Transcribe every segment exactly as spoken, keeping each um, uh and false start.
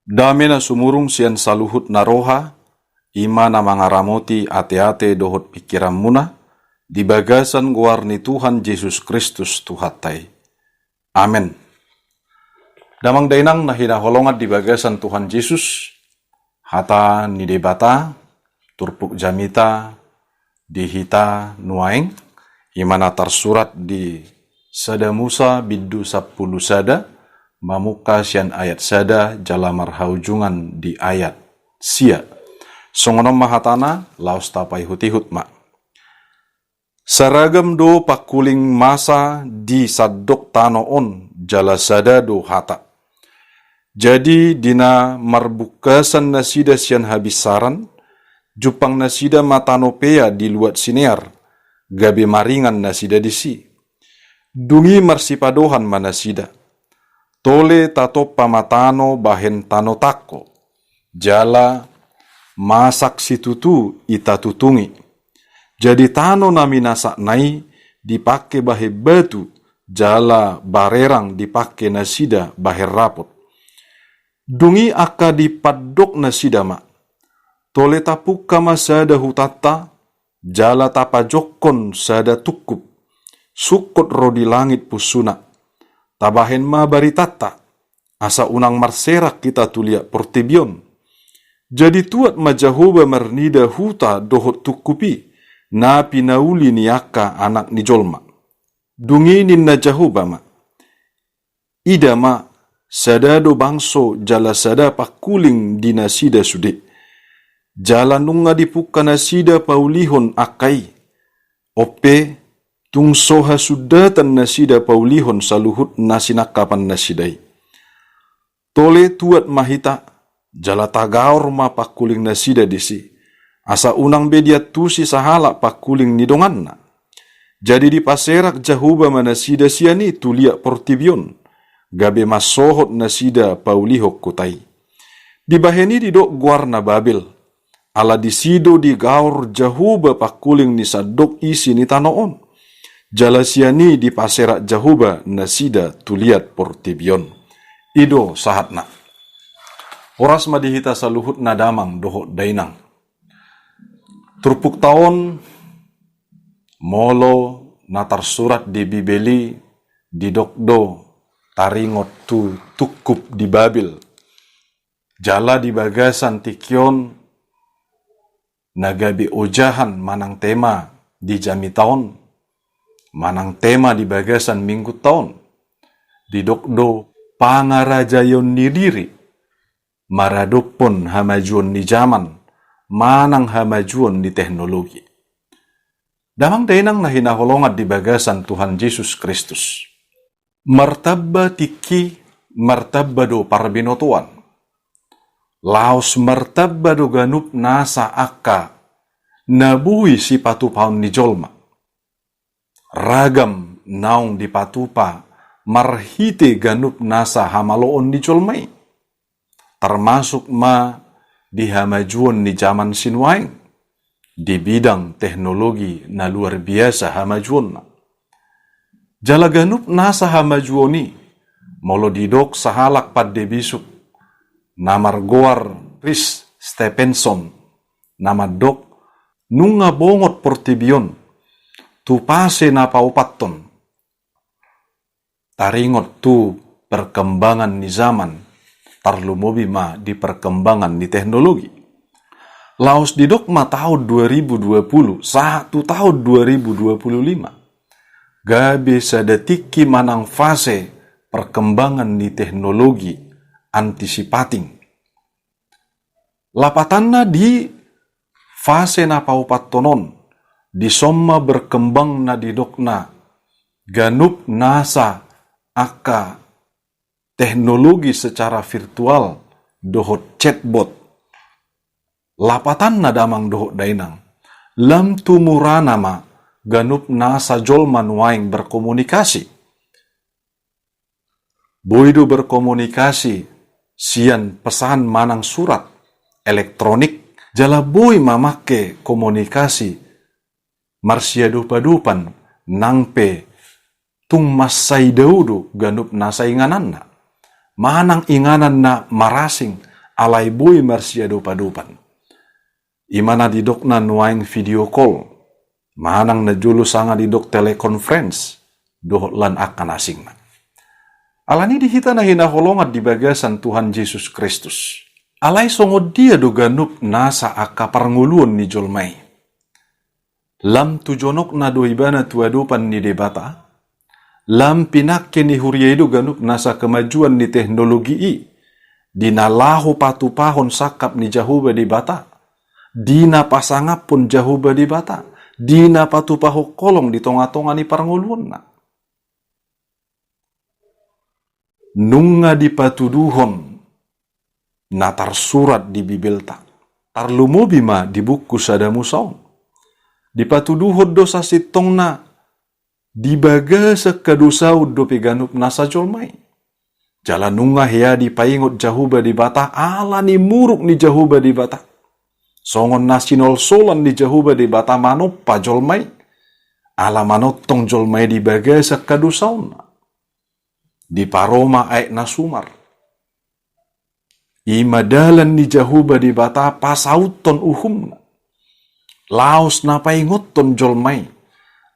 Dame na sumurung sian saluhut na roha, i ma na mangaramoti ateate dohot pingkiranmuna, di bagasan goar ni Tuhan Jesus Kristus Tuhanta i. Amen. Damang dainang na hinaholongan di bagasan Tuhan Jesus, hata ni Debata, turpuk jamita di hita nuaeng, i ma na tarsurat di Sada Musa bindu sampulu sada, mamungka sian ayat sada jala marhaujungan di ayat sia. Songon on ma hatana, laos tapaihut-ihut ma. Saragam do pangkuling masa di sandok tano on, jala sada do hata. Jadi di na marbungkasan nasida sian habinsaran, jumpang nasida ma tano pea di luat Sinear, gabe maringan nasida disi. Dung i marsipadohan ma nasida. Tole tatompa ma tano bahen tano tangko, jala masak situtu i tatutungi. Jadi tano na minasakna i dipangke bahen batu, jala barerang dipangke nasida bahen rapot. Dung i angka dipandok nasida ma. Tole tapungka ma sada hutanta, jala tapajonghon sada tungkup, sungkot ro di langit punsuna. Tabahen ma baritanta, asa unang marserak hita tu liat portibi on. Jadi tuat ma Jahowa marnida huta dohot tungkup i, na pinauli ni angka anak ni jolma. Dung i ninna Jahowa ma. Ida ma, sada do bangso jala sada pangkuling di nasida sude. Jala nunga dipungka nasida paulihon angka i. On pe, tung so hasundatan nasida paulihon saluhut na sinangkapan nasida i. Tole tuat ma hita, jala tagaor ma pangkuling nasida disi, asa unang be diantusi sahalak pangkuling ni donganna. Jadi dipaserak Jahowa ma nasida sian i tu liat portibi on, gabe mansohot nasida paulihon huta i. Dibahen i didok goarna Babel, ala disi do digaor Jahowa pangkuling ni sandok isi ni tano on. Jala sian i dipaserak Jahowa nasida tu liat portibi on. I do sahatna. Horas ma di hita saluhutna damang dohot dainang. Turpukta on, molo na tarsurat di Bibel i, didok do taringot tu tungkup di Babel. Jala di bagasan tingki on na gabe ojahan manang tema di jamita on, manang tema di bagasan minggunta on, didok do pangarajaion ni diri maradophon hamajuon ni jaman manang hamajuon ni teknologi. Damang dainang na hinaholongan di bagasan Tuhan Jesus Kristus. Martamba tingki, martamba do parbinotoan. Laos martamba do ganup nasa angka na boi sipatupaon ni jolma. Ragam naung dipatupa marhite ganup nasa hamaloon ni jolma i. Termasuk ma di hamajuon ni jaman sinuaeng, di bidang teknologi na luar biasa hamajuonna. Jala ganup nasa hamajuon i, molo didok sahalak pande bisuk, na margoar Chris Stephenson, na mandok, nunga bongot portibi on tu fase na paopathon. Taringot tu perkembangan ni zaman, tarlumobi ma di perkembangan ni teknologi. Laos didok ma taon dua ribu dua puluh, sahat tu taon dua ribu dua puluh lima. Gabe sada tingki manang fase perkembangan ni teknologi anticipating. Lapatanna di fase na paopathon on, dison ma berkembang na didokna ganup nasa angka teknologi secara virtual dohot chatbot. Lapatanna damang dohot dainang, lam tu murana ma ganup nasa jolma nuaeng berkomunikasi. Boi do berkomunikasi sian pesan manang surat elektronik, jala boi mamangke komunikasi marsiadopadopan nang pe tung mansai dao do ganup nasa ingananna. Manang inganan na marasing, alai boi marsiadopadopan. I ma na didokna nuaeng video call, manang na jolo sanga didok teleconference, dohot lan angka na asingna. Alani i di hita na hinaholongan di bagasan Tuhan Jesus Kristus, alai songon dia do ganup nasa angka parngoluon ni jolma i? Lam tu jonokna do ibana tu adopan ni Debata? Lam pinangke ni huria i do ganup nasa kemajuan ni teknologi i, di na laho patupahon sangkap ni Jahowa Debata, di na pasangaphon Jahowa Debata, di na patupahon holong di tongatonga ni parngoluonna? Nunga dipatuduhon na tarsurat di Bibelta, tarlumobi ma di buku Sada Musa on. Dipatuduhon do sasintongna di bagasan hadosaon dope ganup nasa jolma i. Jala nunga hea dipaingot Jahowa Debata ala ni muruk ni Jahowa Debata, songon na sinolsolan ni Jahowa Debata manompa jolma i, ala manongtong jolma i di bagasan hadosaonna. Diparoma aek na sumar. I ma dalan ni Jahowa Debata pasauthon uhumna. Laos na paingothon jolma i,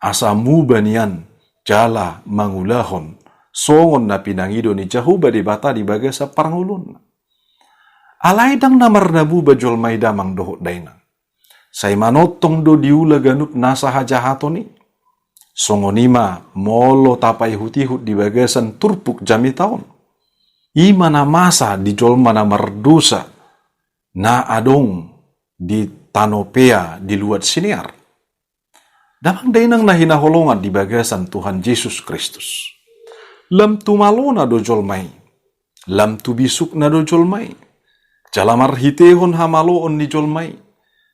asa muba nian jala mangulahon songon na pinangido ni Jahowa Debata di bagasan parngoluonna. Alai ndang na marnamuba jolma i, damang dohot dainang. Sai manongtong do diula ganup nasa hajahaton i. Songon i ma molo tapaihutihut di bagasan turpuk jamita on. I ma na masa di jolma na mardosa na adong di tano Pea di luat Sinear. Damang dainang na hinaholongan di bagasan Tuhan Jesus Kristus, lam tu malona do jolma i, lam tu bisukna do jolma i. Jala marhitehon hamaloon ni jolma i,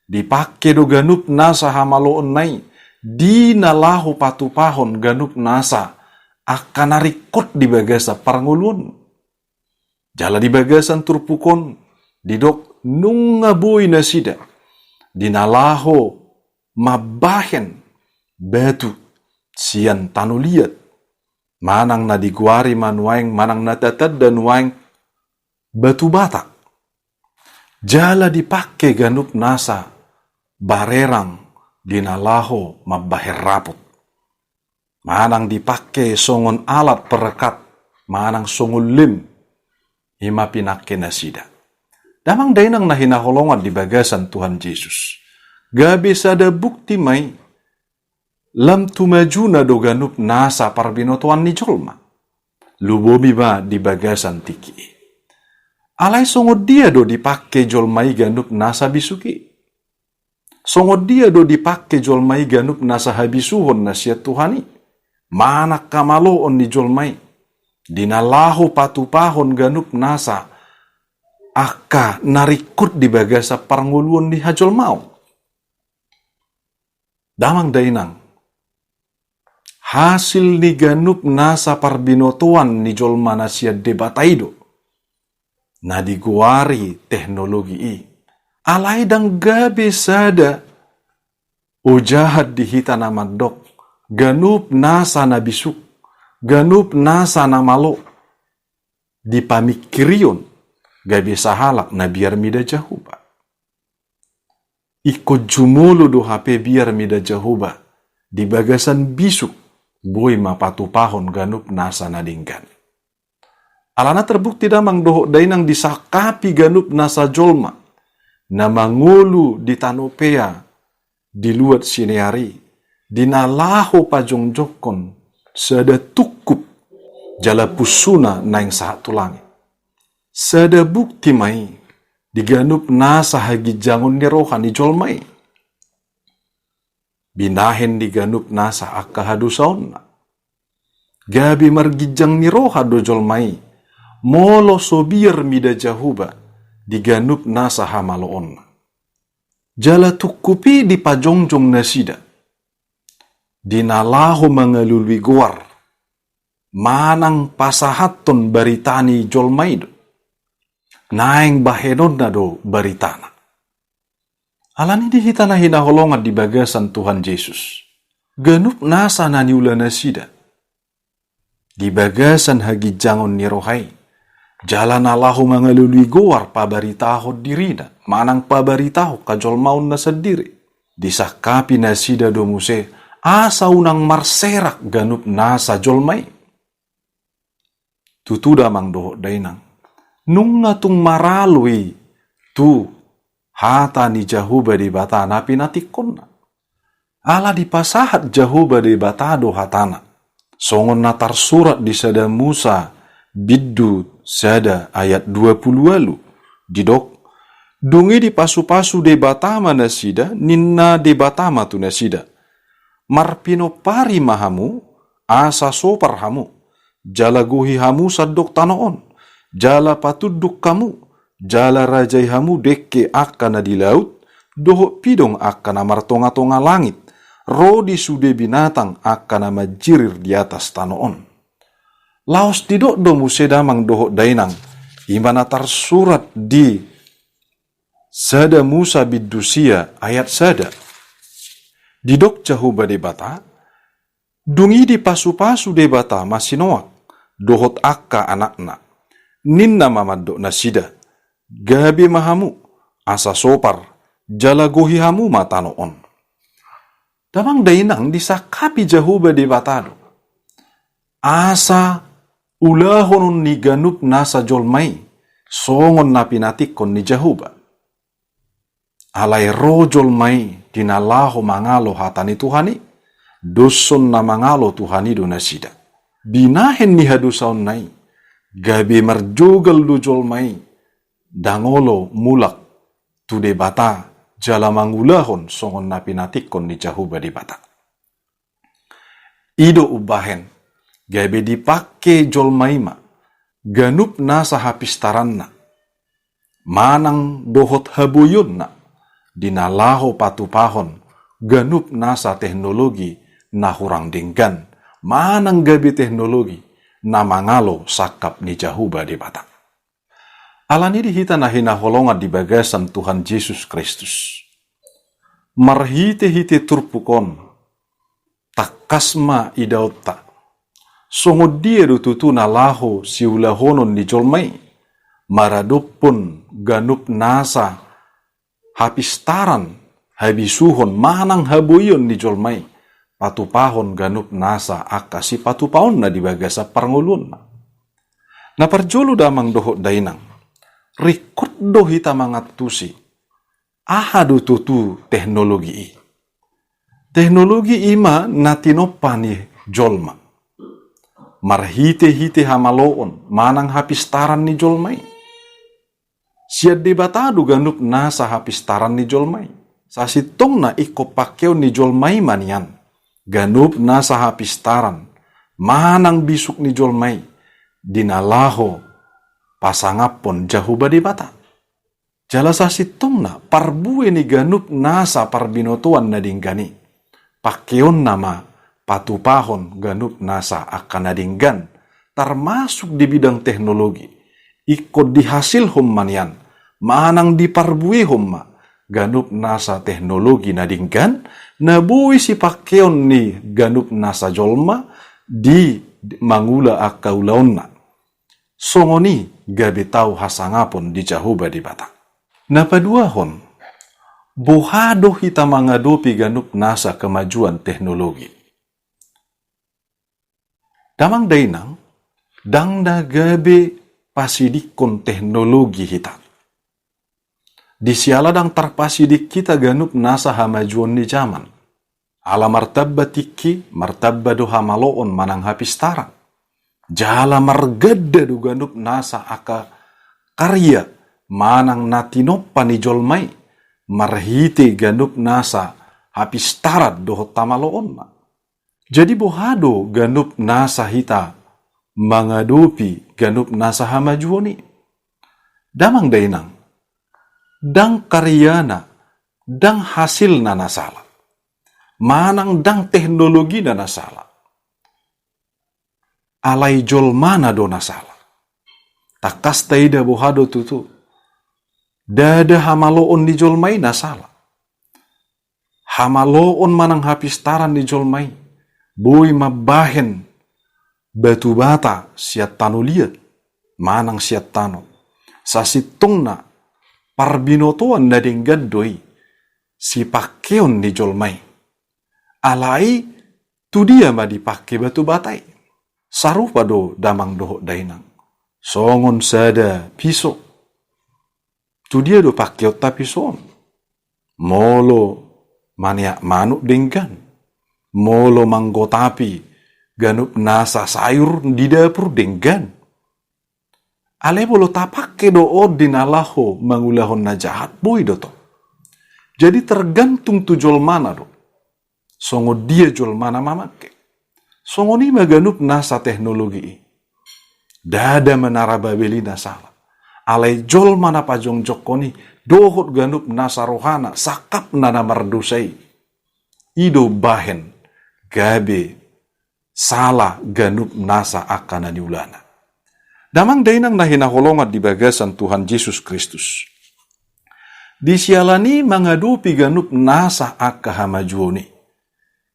dipangke do ganup nasa hamaloonna i di na laho patupahon ganup nasa angka na ringkot di bagasan parngoluon. Jala di bagasan turpuk on didok nunga boi nasida di na laho mambahen batu sian tano liat, manang na digoari ma nuaeng, manang na tatanda nuaeng batu bata. Jala dipangke ganup nasa barerang di na laho mambahen raput, manang dipangke songon alat perekat, manang songon lem, i ma pinangke nasida. Damang dainang na hinaholongan di bagasan Tuhan Jesus, gabe sada bukti ma i lam tu majuna do ganup nasa parbinotoan ni jolma. Lumobi ma di bagasan tingki i. Alai songon dia do dipangke jolma i ganup nasa bisuk i? Songon dia do dipangke jolma i ganup nasa habisuhon na sian Tuhan i, manang hamaloon ni jolma i, di na laho patupahon ganup nasa angka na ringkot di bagasan parngoluon ni hajolmaon? Damang dainang, hasil ni ganup nasa parbinotoan ni jolma na sian Debata i do na digoari teknologi i. Alai ndang gabe sada ojahan di hita na mandok ganup nasa na bisuk, ganup nasa na malo di pamingkirion gabe sahalak na biar mida Jahowa. Ingkon jumolo do hape biar mida Jahowa di bagasan bisuk, boi ma patupahon ganup nasa na denggan. Alana terbukti damang dohot dainang, disangkapi ganup nasa jolma na mangolu di tano Pea di luat Sinear i, di na laho pajongjongkon sada tungkup jala punsuna naeng sahat tu langit. Sada bukti ma i di ganup nasa haginjangon ni roha ni jolma i. Binahen di ganup nasa angka hadosaonna. Gabe marginjang ni roha do jolma i molo so biar mida Jahowa di ganup nasa hamaloonna. Jala tungkup i dipajongjong nasida di na laho mangalului goar manang pasahathon barita ni jolma i do. Naeng bahenonna do baritana. Alani i di hita na hinaholongan di bagasan Tuhan Jesus, ganup nasa na niula nasida di bagasan haginjangon ni roha i, Jala na laho mangalului goar pabaritahon dirina, manang pabaritahon hajolmaonna sandiri. Disangkapi nasida do muse, asa unang marserak ganup nasa jolma i. Tutu damang dohot dainang, nunga tung maralo i tu hata ni Jahowa Debata na pinatingkonna. Ala dipasahat Jahowa Debata do hatana. Songon na tarsurat di sada Musa bindu sada ayat dua pulu ualu. Didok, dung i dipasupasu Debata ma nasida, ninna Debata ma tu nasida. Marpinompari ma hamu, asa sopar hamu, jala gohi hamu sandok tano on, jala patunduk hamu, jala rajai hamu dengke angka na di laut, dohot pidong angka na martonga-tonga langit, ro di sude binatang angka na manjirir di atas tano on. Laos didok do muse damang dohot dainang, i ma na tarsurat di sada Musa bindu sia ayat sada. Didok Jahowa Debata, dung i dipasupasu Debata ma si Noak, dohot angka anakna. Ninna ma mandok nasida, gabe ma hamu, asa sopar, jala gohi hamu ma tano on. Damang dainang, disangkapi Jahowa Debata do. Asa ulahonon ni ganup nasa jolma i, songon na pinatingkon ni Jahowa. Alai ro jolma i di na laho mangalo hata ni Tuhan i, doshon na mangalo Tuhan i do nasida. Binahen ni hadosaonna i, gabe marjogal do jolma i, ndang olo mulak tu Debata, jala mangulahon songon na pinatingkon ni Jahowa Debata. I do umbahen, gabe dipangke jolma i ma, ganup nasa hapistaranna, manang dohot haboionna, di na laho patupahon, ganup nasa teknologi, na hurang denggan, manang gabe teknologi, na mangalo sangkap ni Jahowa Debata. Alani di hita na hinaholongan di bagasan Tuhan Jesus Kristus. Marhite-hite turpuk on, tangkas ma idaonta. Songon dia do tutu na laho siulahonon ni jolma i, maradophon ganup nasa hapistaran, habisuhon, manang haboion ni jolma i, patupahon ganup nasa angka sipatupaonna di bagasan parngoluonna. Na parjolo damang dohot dainang, ringkot do hita mangantusi, aha do tutu teknologi i. Teknologi i ma na tinompa ni jolma. Marhite-hite hamaloon, manang hapistaran ni jolma i. Sian Debata do ganup nasa hapistaran ni jolma i. Sasintongna ingkon pangkeon ni jolma i ma nian. Ganup nasa hapistaran, manang bisuk ni jolma i, di na laho pasangaphon Jahowa Debata. Jala sasintongna parbue ni ganup nasa parbinotoan na denggan i. Pangkeonna ma patupahon ganup nasa angka na denggan, tarmasuk di bidang teknologi. Ingkon dihasilhon ma nian, manang diparbuehon ma, ganup nasa teknologi na denggan, na boi sipangkeon ni ganup nasa jolma, di mangula angka ulaonna. Songon i gabe tau hasangapon di Jahowa Debata. Na paduahon, boha do hita mangadopi ganup nasa kemajuan teknologi. Damang dainang, ndang na gabe pasidingkon teknologi hita. Di siala ndang tarpasiding hita ganup nasa hamajuon ni jaman. Ala martamba tingki, martamba do hamaloon manang hapistaran. Jala marganda do ganup nasa angka karya manang na tinompa ni jolma i, marhite ganup nasa hapistaran dohot hamaloonna. Jadi boha do ganup nasa hita mangadopi ganup nasa hamajuon i. Damang dainang, ndang karyana, ndang hasilna na sala. Manang ndang teknologina na sala. Alai jolmana do na sala. Tangkas taida boha do tutu. Ndada hamaloon ni jolma i na sala. Hamaloon manang hapistaran ni jolma i boi mambahen batu bata sian tano liat. manang sian tano. Sasintongna parbinotoan na denggan do i sipangkeon ni jolma i. Alai tu dia ma dipangke batu bata i? Sarupa do damang dohot dainang. Songon sada piso. Tu dia do pangkeonta piso on? Molo maneak manuk denggan. Molo manggotapi ganup nasa sayur di dapur denggan. Alai molo tapangke do on di na laho mangulahon na jahat, boi do tong. Jadi tergantung tu jolmana do. Songon dia jolmana mamangke. Songon i ma ganup nasa teknologi i. Ndada Menara Babel i na sala. Alai jolma na pajongjongkon i dohot ganup nasa rohana, sangkapna na mardosa i. I do umbahen gabe sala ganup nasa angka na niulana. Damang dainang na hinaholongan di bagasan Tuhan Jesus Kristus. Di siala ni mangadopi ganup nasa angka hamajuon i,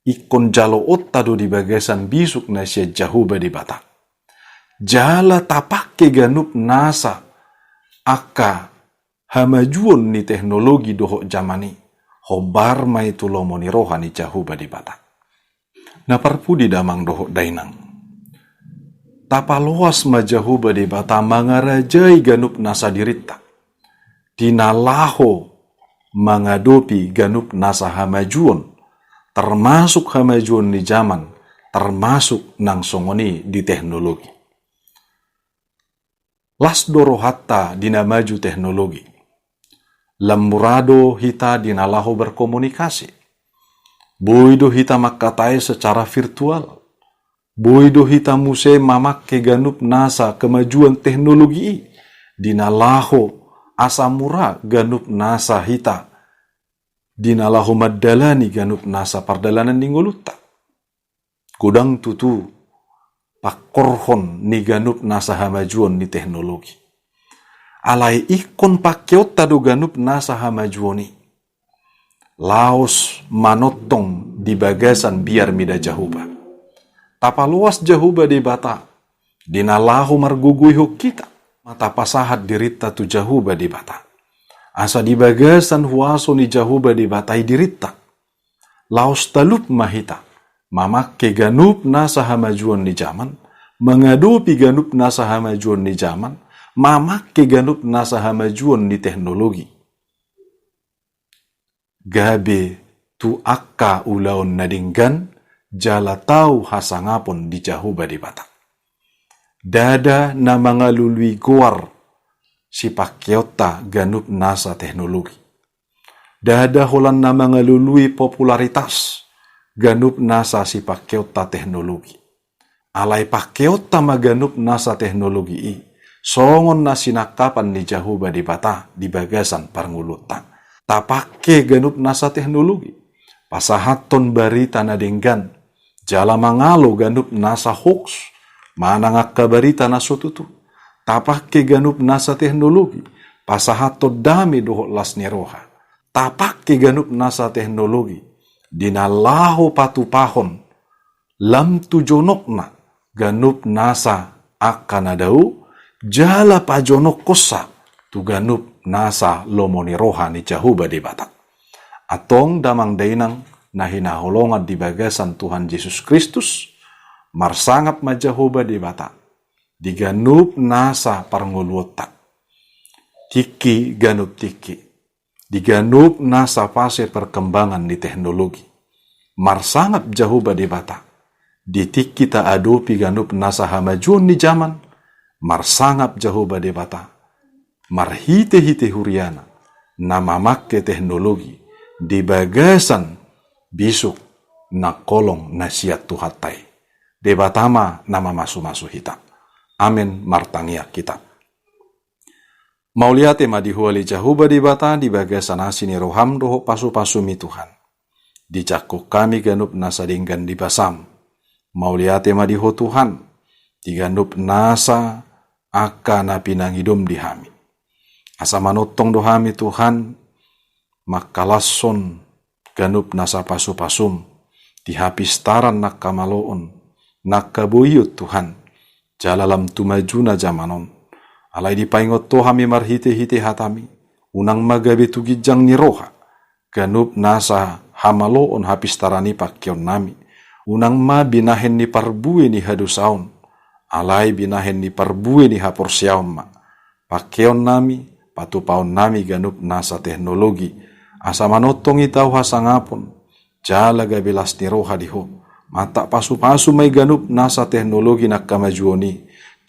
ingkon jaloonta do di bagasan bisuk na sian Jahowa Debata. Jala tapangke ganup nasa angka hamajuon ni teknologi dohot jaman i, hombar ma i tu lomo ni roha ni Jahowa Debata. Na parpudi damang dohot dainang. Tapaloas ma Jahowa Debata mangarajai ganup nasa dirinta. Di na laho mangadopi ganup nasa hamajuon, termasuk hamajuon ni jaman, termasuk nang songon i di teknologi. Las do rohanta di na maju teknologi. Lam mura do hita di na laho berkomunikasi. Boi do hita mangkatai secara virtual. Boi do hita muse mamangke ganup nasa kemajuan teknologi i. Di na laho asa mura ganup nasa hita. Di na laho mandalani ganup nasa pardalanan ni ngolunta. Godang tutu pangkorhon ni ganup nasa hamajuon ni teknologi. Alai ingkon pangkeonta do ganup nasa hamajuon i. Laos manongtong di bagasan biar mida Jahowa. Tapaloas Jahowa Debata. Di na laho margogoihon hita. Ma tapasahat dirinta tu Jahowa Debata. Asa di bagasan huaso ni Jahowa Debata i dirinta. Laos talup ma hita, mamangke ganup nasa hamajuon ni jaman, mangadopi ganup nasa hamajuon ni jaman, mamangke ganup nasa hamajuon ni teknologi. Gabe tu angka ulaon na denggan, jala tau hasangapon di Jahowa Debata. Ndada na mangalului goar sipangkeonta ganup nasa teknologi. Ndada holan na mangalului popularitas ganup nasa sipangkeonta teknologi. Alai pangkeonta ma ganup nasa teknologi i, songon na sinangkapan ni Jahowa Debata di bagasan parngoluonta. Tapangke ganup nasa teknologi, pasahathon barita na denggan, jala mangalo ganup nasa hoax, manang angka barita na so tutu. Tapangke ganup nasa teknologi, pasahathon dame dohot las ni roha. Tapangke ganup nasa teknologi, di na laho patupahon, lam tu jonokna, ganup nasa angka na dao, jala pajonokkonsa, tu ganup nasa lomo ni roha ni Jahowa Debata. Antong damang dainang na hinaholongan di bagasan Tuhan Jesus Kristus, marsangap ma Jahowa Debata, di ganup nasa parngoluonta. Tingki ganup tingki. Di ganup nasa fase perkembangan ni teknologi. Marsangap Jahowa Debata. Di tingki taadopi ganup nasa hamajuon ni jaman. Marsangap Jahowa Debata. Marhite-hite huriana. Na mamangke teknologi. Di bagasan bisuk nang holong na sian Tuhanta i. Debata ma na mamasu-masu hita. Amen, martangiang hita. Mauliate ma di Ho ale Jahowa Debata di bagasan asi ni roham dohot pasu-pasumi Tuhan. Dijangkon hami ganup nasa denggan di basam. Mauliate ma di Ho Tuhan, di ganup nasa angka na pinangidom di hami. Asa manongtong do hami Tuhan, mangkalashon ganup nasa pasu-pasum, di hapistaran nangkamaloon, nangkaboion Tuhan, jala lam tu majuna jaman on, Alai dipaingot Ho hami marhite-hite hataMi, unang ma gabe tu ginjang ni roha ganup nasa hamaloon hapistaran i pangkeonnami. Unang ma binahen ni parbue ni hadosaon, alai binahen ni parbue ni haporseaon ma pangkeonnami, patupaonnami ganup nasa teknologi, asa manongtong hita tu hasangapon, jala gabe las ni roha di Ho. Mantak pasu-pasu ma i ganup nasa teknologi nang hamajuon i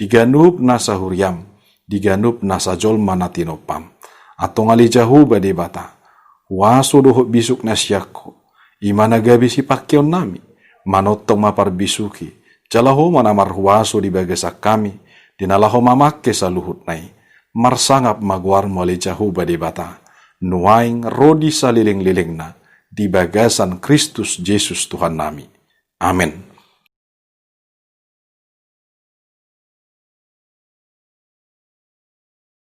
di ganup nasa huriaM, di ganup nasa jolma na tinompaM. Antong ale Jahowa Debata, huaso dohot bisuk na sian Ho, i ma na gabe sipangkeonnami. Manongtong ma parbisuk i, jala Ho ma na marhuaso di bagasan hami, di na laho mamangke saluhutna i. Marsangap ma goarMu ale Jahowa Debata, nuaeng ro di saleleng-lelengna, di bagasan Kristus Jesus Tuhannami. Amen.